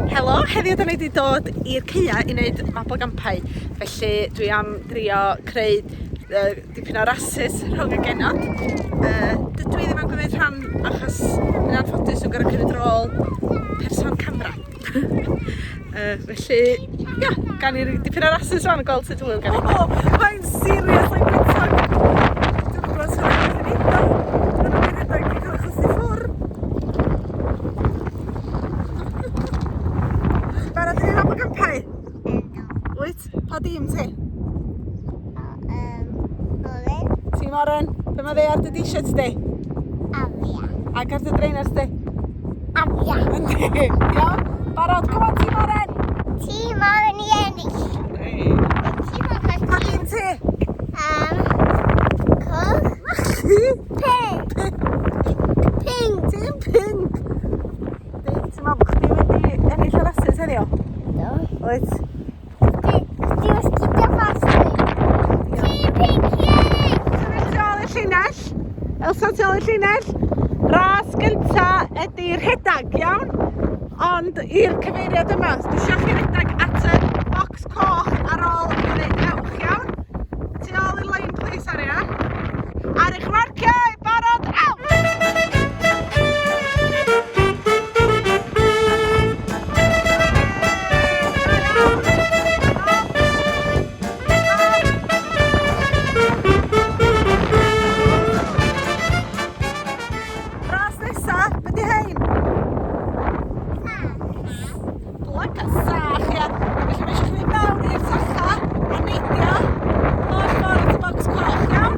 Helo, heddiw da ni wedi dod i'r caea i wneud mabolgampau. Felly dwi am drio creu uh, dipyn o rasys rhwng y genod. Uh, dydw i ddim am gymryd rhan achos yn anffodus dwi'n gorfod cymryd rôl person camera. uh, felly, ia, yeah, gan i dipyn o rasys rhan a gweld sut hwyl gan i. Oh, mae'n serious, mae'n gwyntog. Dwi'n gwybod sut mae'n mynd. Dwi'n mynd i redeg i cael chwythu ffwrdd. Barod i fynd am y campau? Wyt? Pa dîm ti? Oren. Tîm Oren. Be mae dde ar dy d-shirt di? Afia. Ac ar dy drainers di? Afia. Yndi. Iawn? Barod, come on tîm Oren! Tîm Oren i ennill. Tîm Oren. Pa dîm ti? Coch. Pink. Pink. Tîm Pink. Ti'n meddwl bod chdi wedi ennill y rasys heddiw? Do. Wyt? Chdi was gyda fastri. Tîm Pink i ennill. Tu ôl i'r llinell. Elsa tu ôl i'r llinell. Ras gynta ydy rhedag, iawn? Ond i'r cyfeiriad yma, dwi eisiau chi redag at y bocs coch ar ôl i ddeud ewch, iawn? Tu ôl i'r line please, Aria. Ar eich marciau, barod, ewch! Ras nesa, be di hein? Blyca sach, ia. Felly mae eisiau chi fynd mewn i'r sacha a neidio holl ffordd at y bocs coch, iawn?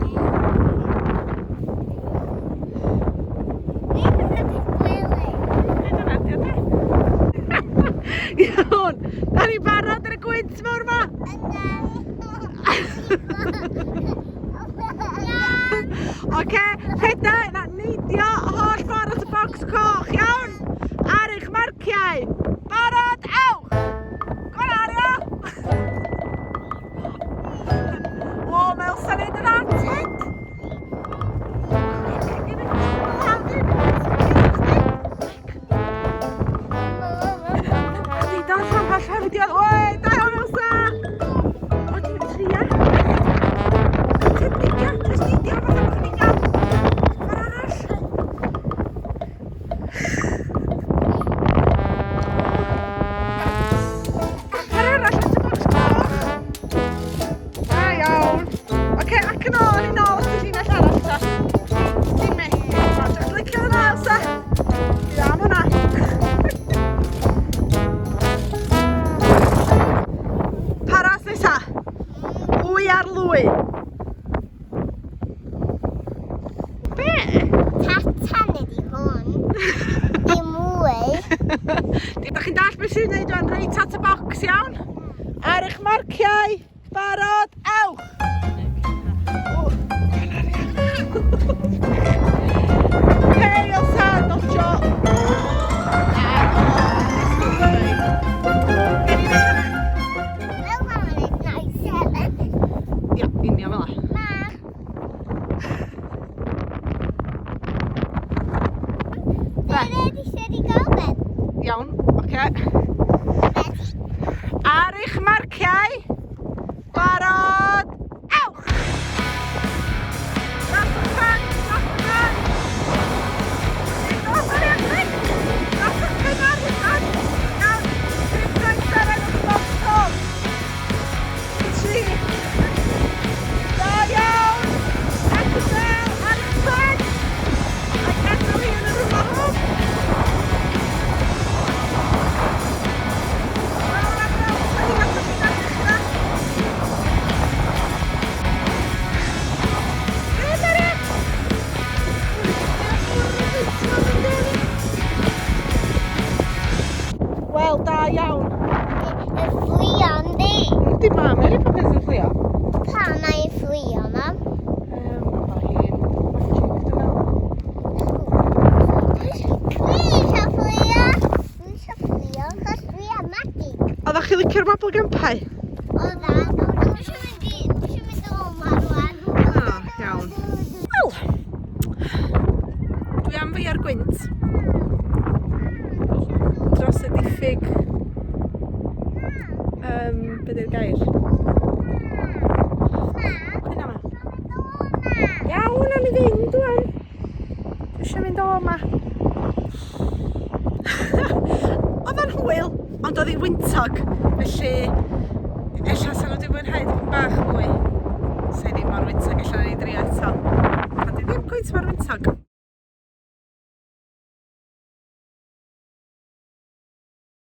Dyna di o de. Iawn, da ni'n barod ar y gwynt mawr yma? Oce, rheda, na, neidio holl ffordd at y bocs coch, iawn? Ar eich marciau, barod, ewch! Go on, Aria! O, mae Elsa'n neud yn anted! Chdi darllen pell hefyd i Oi, da iawn Elsa! O, ti'n mynd tria? Ti'n neidio, jyst neidio, fatha bod chdi'n gael ffordd arall. Ffordd arall at y bocs coch. Da iawn. Oce, ac yn ôl, yn ôl at y llinell arall ta. Dim me. Dwi'n licio hwnna, Elsa. Dwi am hwnna. Paras nesa. Wy ar lwy. Be? Tatan ydi hwn. Dim mwy. Ydych chi'n dall beth sy'n neud o'n reit at y bocs, iawn? Ar eich marciau, barod, ewch! O, Hei, Elsa, dodjo! Fel ma'n neud 97. Ia, union fel 'a. Mam. Be? Ready, steady, go then. Iawn, oce. Ready? Ar eich marciau, barod, ewch! Dros y pen, dros y pen! Dros yr erthig! Dros y cynnar hynna! Iawn, 5, 6, 7, 8, 9, 3. Da iawn! At y bel, ar y pen! A gadael hi yn y rhywle hwn! Lawr ar bel, tynnu at y llinell uchaf. Wel, da iawn. Y fflio, yndi? Yndi mam, Mary Poppins yn fflio. Pa mae hi'n fflio, mam? Mae hi'n magic, dwi'n meddwl. Dwi eisiau fflio. Dwi eisiau fflio, achos dwi am magic. Oeddech chi licio'r mabolgampau? Oeddan. Dwi eisiau mynd i, dwi eisiau mynd o ma rwan. Ah, iawn. Wel, dwi am feio'r gwynt dros y diffyg eisiau mynd o yma. Oedd o'n hwyl, ond oedd hi'n wyntog, felly ella sa nhw wedi mwynhau dipyn bach mwy. Sa hi ddim mor wyntog, ella ni drio eto. Pan di ddim cweit mor wyntog.